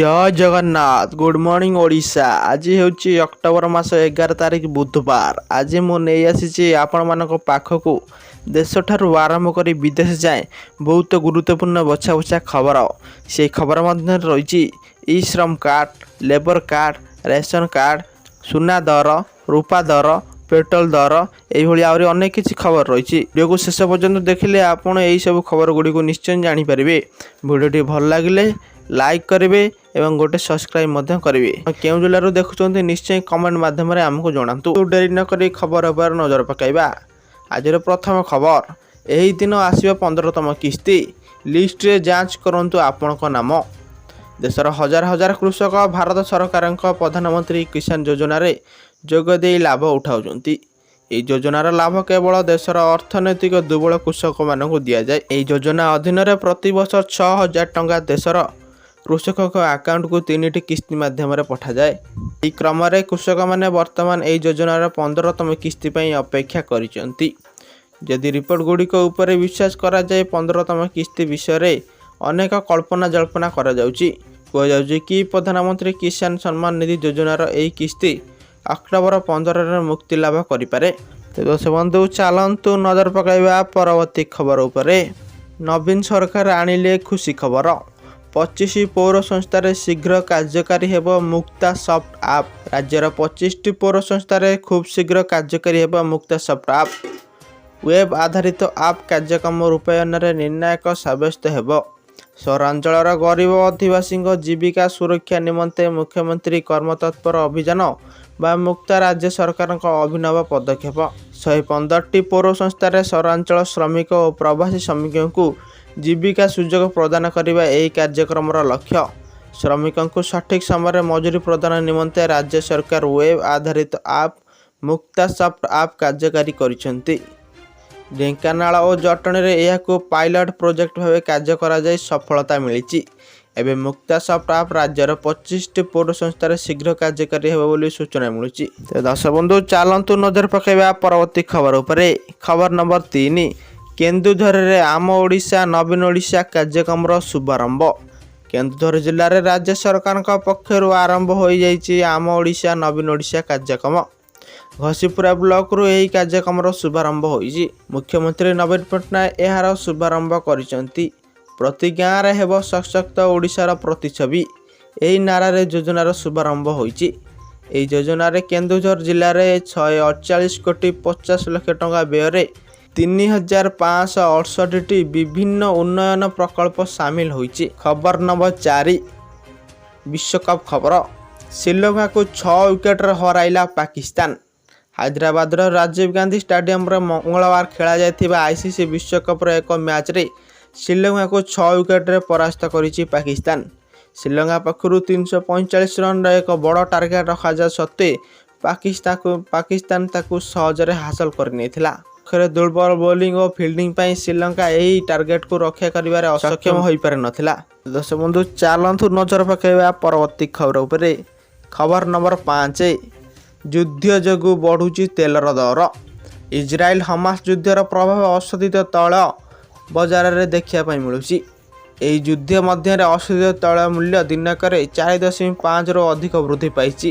ଜୟ Jagannath, good morning Odisha. ଆଜି ହେଉଛି October ମାସ 11 ତାରିଖ, ବୁଧବାର। ଆଜି ମୁଁ ନେଇ ଆସିଛି ଆପଣମାନଙ୍କ ପାଖକୁ ଦେଶଠାରୁ ଆରମ୍ଭ କରି ବିଦେଶ ଯାଏଁ ବହୁତ ଗୁରୁତ୍ୱପୂର୍ଣ୍ଣ ବଛା ବଛା ଖବର। ସେଇ ଖବର ମଧ୍ୟରେ ରହିଛି ଇ ଶ୍ରମ card, labour card, ration card, ସୁନା ଦର, ରୂପା ଦର, ପେଟ୍ରୋଲ ଦର, ଏଇଭଳି ଆହୁରି ଅନେକ କିଛି ଖବର ରହିଛି। ଭିଡ଼ିଓକୁ ଶେଷ ପର୍ଯ୍ୟନ୍ତ ଦେଖିଲେ ଆପଣ ଏଇସବୁ ଖବର ଗୁଡ଼ିକୁ ନିଶ୍ଚୟ ଜାଣିପାରିବେ। ଭିଡ଼ିଓଟି ଭଲ ଲାଗିଲେ ଲାଇକ୍ କରିବେ ଏବଂ ଗୋଟେ ସବସ୍କ୍ରାଇବ୍ ମଧ୍ୟ କରିବେ। କେଉଁ ଜିଲ୍ଲାରୁ ଦେଖୁଛନ୍ତି, ନିଶ୍ଚୟ କମେଣ୍ଟ ମାଧ୍ୟମରେ ଆମକୁ ଜଣାନ୍ତୁ। ଡେରି ନକରି ଖବର ଉପରେ ନଜର ପକାଇବା। ଆଜିର ପ୍ରଥମ ଖବର, ଏହି ଦିନ ଆସିବ 15ତମ କିସ୍ତି, ଲିଷ୍ଟରେ ଯାଞ୍ଚ କରନ୍ତୁ ଆପଣଙ୍କ ନାମ। ଦେଶର ହଜାର ହଜାର କୃଷକ ଭାରତ ସରକାରଙ୍କ ପ୍ରଧାନମନ୍ତ୍ରୀ କିଷାନ ଯୋଜନାରେ ଯୋଗ ଦେଇ ଲାଭ ଉଠାଉଛନ୍ତି। ଏହି ଯୋଜନାର ଲାଭ କେବଳ ଦେଶର ଅର୍ଥନୈତିକ ଦୁର୍ବଳ କୃଷକମାନଙ୍କୁ ଦିଆଯାଏ। ଏହି ଯୋଜନା ଅଧୀନରେ ପ୍ରତିବର୍ଷ 6000 ଟଙ୍କା ଦେଶର କୃଷକଙ୍କ ଆକାଉଣ୍ଟକୁ ତିନିଟି କିସ୍ତି ମାଧ୍ୟମରେ ପଠାଯାଏ। ଏହି କ୍ରମରେ କୃଷକମାନେ ବର୍ତ୍ତମାନ ଏହି ଯୋଜନାର 15ତମ କିସ୍ତି ପାଇଁ ଅପେକ୍ଷା କରିଛନ୍ତି। ଯଦି ରିପୋର୍ଟ ଗୁଡ଼ିକ ଉପରେ ବିଶ୍ୱାସ କରାଯାଏ, 15ତମ କିସ୍ତି ବିଷୟରେ ଅନେକ କଳ୍ପନା ଜଳ୍ପନା କରାଯାଉଛି। କୁହାଯାଉଛି କି ପ୍ରଧାନମନ୍ତ୍ରୀ କିଷାନ ସମ୍ମାନ ନିଧି ଯୋଜନାର ଏହି କିସ୍ତି ଅକ୍ଟୋବର 15ରେ ମୁକ୍ତି ଲାଭ କରିପାରେ। ତେବେ ଦର୍ଶକ ବନ୍ଧୁ, ଚାଲନ୍ତୁ ନଜର ପକାଇବା ପରବର୍ତ୍ତୀ ଖବର ଉପରେ। ନବୀନ ସରକାର ଆଣିଲେ ଖୁସି ଖବର, 25 ପୌର ସଂସ୍ଥାରେ ଶୀଘ୍ର କାର୍ଯ୍ୟକାରୀ ହେବ ମୁକ୍ତା ସଫ୍ଟ ଆପ୍। ରାଜ୍ୟର 25ଟି ପୌର ସଂସ୍ଥାରେ ଖୁବ୍ ଶୀଘ୍ର କାର୍ଯ୍ୟକାରୀ ହେବ ମୁକ୍ତା ସଫ୍ଟ ଆପ୍। ୱେବ୍ ଆଧାରିତ ଆପ୍ କାର୍ଯ୍ୟକ୍ରମ ରୂପାୟନରେ ନିର୍ଣ୍ଣାୟକ ସାବ୍ୟସ୍ତ ହେବ। ସହରାଞ୍ଚଳର ଗରିବ ଅଧିବାସୀଙ୍କ ଜୀବିକା ସୁରକ୍ଷା ନିମନ୍ତେ ମୁଖ୍ୟମନ୍ତ୍ରୀ କର୍ମତତ୍ପର ଅଭିଯାନ ବା ମୁକ୍ତା ରାଜ୍ୟ ସରକାରଙ୍କ ଅଭିନବ ପଦକ୍ଷେପ। 115ଟି ପୌର ସଂସ୍ଥାରେ ସହରାଞ୍ଚଳ ଶ୍ରମିକ ଓ ପ୍ରବାସୀ ଶ୍ରମିକଙ୍କୁ ଜୀବିକା ସୁଯୋଗ ପ୍ରଦାନ କରିବା ଏହି କାର୍ଯ୍ୟକ୍ରମର ଲକ୍ଷ୍ୟ। ଶ୍ରମିକଙ୍କୁ ସଠିକ୍ ସମୟରେ ମଜୁରୀ ପ୍ରଦାନ ନିମନ୍ତେ ରାଜ୍ୟ ସରକାର ୱେବ୍ ଆଧାରିତ ଆପ୍ ମୁକ୍ତା ସଫ୍ଟ ଆପ୍ କାର୍ଯ୍ୟକାରୀ କରିଛନ୍ତି। ଢେଙ୍କାନାଳ ଓ ଜଟଣୀରେ ଏହାକୁ ପାଇଲଟ ପ୍ରୋଜେକ୍ଟ ଭାବେ କାର୍ଯ୍ୟ କରାଯାଇ ସଫଳତା ମିଳିଛି। ଏବେ ମୁକ୍ତା ସଫ୍ଟ ଆପ୍ ରାଜ୍ୟର 25ଟି ପୌର ସଂସ୍ଥାରେ ଶୀଘ୍ର କାର୍ଯ୍ୟକାରୀ ହେବ ବୋଲି ସୂଚନା ମିଳୁଛି। ତେବେ ଦର୍ଶକ ବନ୍ଧୁ, ଚାଲନ୍ତୁ ନଜର ପକାଇବା ପରବର୍ତ୍ତୀ ଖବର ଉପରେ। ଖବର ନମ୍ବର 3, କେନ୍ଦୁଝରରେ ଆମ ଓଡ଼ିଶା ନବୀନ ଓଡ଼ିଶା କାର୍ଯ୍ୟକ୍ରମର ଶୁଭାରମ୍ଭ। କେନ୍ଦୁଝର ଜିଲ୍ଲାରେ ରାଜ୍ୟ ସରକାରଙ୍କ ପକ୍ଷରୁ ଆରମ୍ଭ ହୋଇଯାଇଛି ଆମ ଓଡ଼ିଶା ନବୀନ ଓଡ଼ିଶା କାର୍ଯ୍ୟକ୍ରମ। ଘସିପୁରା ବ୍ଲକରୁ ଏହି କାର୍ଯ୍ୟକ୍ରମର ଶୁଭାରମ୍ଭ ହୋଇଛି। ମୁଖ୍ୟମନ୍ତ୍ରୀ ନବୀନ ପଟ୍ଟନାୟକ ଏହାର ଶୁଭାରମ୍ଭ କରିଛନ୍ତି। ପ୍ରତି ଗାଁରେ ହେବ ସଶକ୍ତ ଓଡ଼ିଶାର ପ୍ରତିଛବି, ଏହି ନାରାରେ ଯୋଜନାର ଶୁଭାରମ୍ଭ ହୋଇଛି। ଏହି ଯୋଜନାରେ କେନ୍ଦୁଝର ଜିଲ୍ଲାରେ 148 କୋଟି 50 ଲକ୍ଷ ଟଙ୍କା ବ୍ୟୟରେ 3568ଟି ବିଭିନ୍ନ ଉନ୍ନୟନ ପ୍ରକଳ୍ପ ସାମିଲ ହୋଇଛି। ଖବର ନମ୍ବର 4, ବିଶ୍ୱକପ୍ ଖବର। ଶ୍ରୀଲଙ୍କାକୁ 6 ୱିକେଟରେ ହରାଇଲା ପାକିସ୍ତାନ। ହାଇଦ୍ରାବାଦର ରାଜୀବ ଗାନ୍ଧୀ ଷ୍ଟାଡିୟମରେ ମଙ୍ଗଳବାର ଖେଳାଯାଇଥିବା ଆଇସିସି ବିଶ୍ୱକପ୍ର ଏକ ମ୍ୟାଚ୍ରେ ଶ୍ରୀଲଙ୍କାକୁ 6 ୱିକେଟରେ ପରାସ୍ତ କରିଛି ପାକିସ୍ତାନ। ଶ୍ରୀଲଙ୍କା ପକ୍ଷରୁ 345 ରନ୍ର ଏକ ବଡ଼ ଟାର୍ଗେଟ୍ ରଖାଯିବା ସତ୍ତ୍ୱେ ପାକିସ୍ତାନ ତାକୁ ସହଜରେ ହାସଲ କରିନେଇଥିଲା। ପକ୍ଷରେ ଦୁର୍ବଳ ବୋଲିଂ ଓ ଫିଲ୍ଡିଂ ପାଇଁ ଶ୍ରୀଲଙ୍କା ଏହି ଟାର୍ଗେଟକୁ ରକ୍ଷା କରିବାରେ ଅସକ୍ଷମ ହୋଇପାରିନଥିଲା। ଦର୍ଶକ ବନ୍ଧୁ, ଚାଲନ୍ତୁ ନଜର ପକାଇବା ପରବର୍ତ୍ତୀ ଖବର ଉପରେ। ଖବର ନମ୍ବର 5, ଯୁଦ୍ଧ ଯୋଗୁଁ ବଢ଼ୁଛି ତେଲର ଦର। ଇସ୍ରାଏଲ ହମାସ ଯୁଦ୍ଧର ପ୍ରଭାବ ଅଶୋଧିତ ତୈଳ ବଜାରରେ ଦେଖିବା ପାଇଁ ମିଳୁଛି। ଏହି ଯୁଦ୍ଧ ମଧ୍ୟରେ ଅଶୋଧିତ ତୈଳ ମୂଲ୍ୟ ଦିନକରେ 4.5ରୁ ଅଧିକ ବୃଦ୍ଧି ପାଇଛି।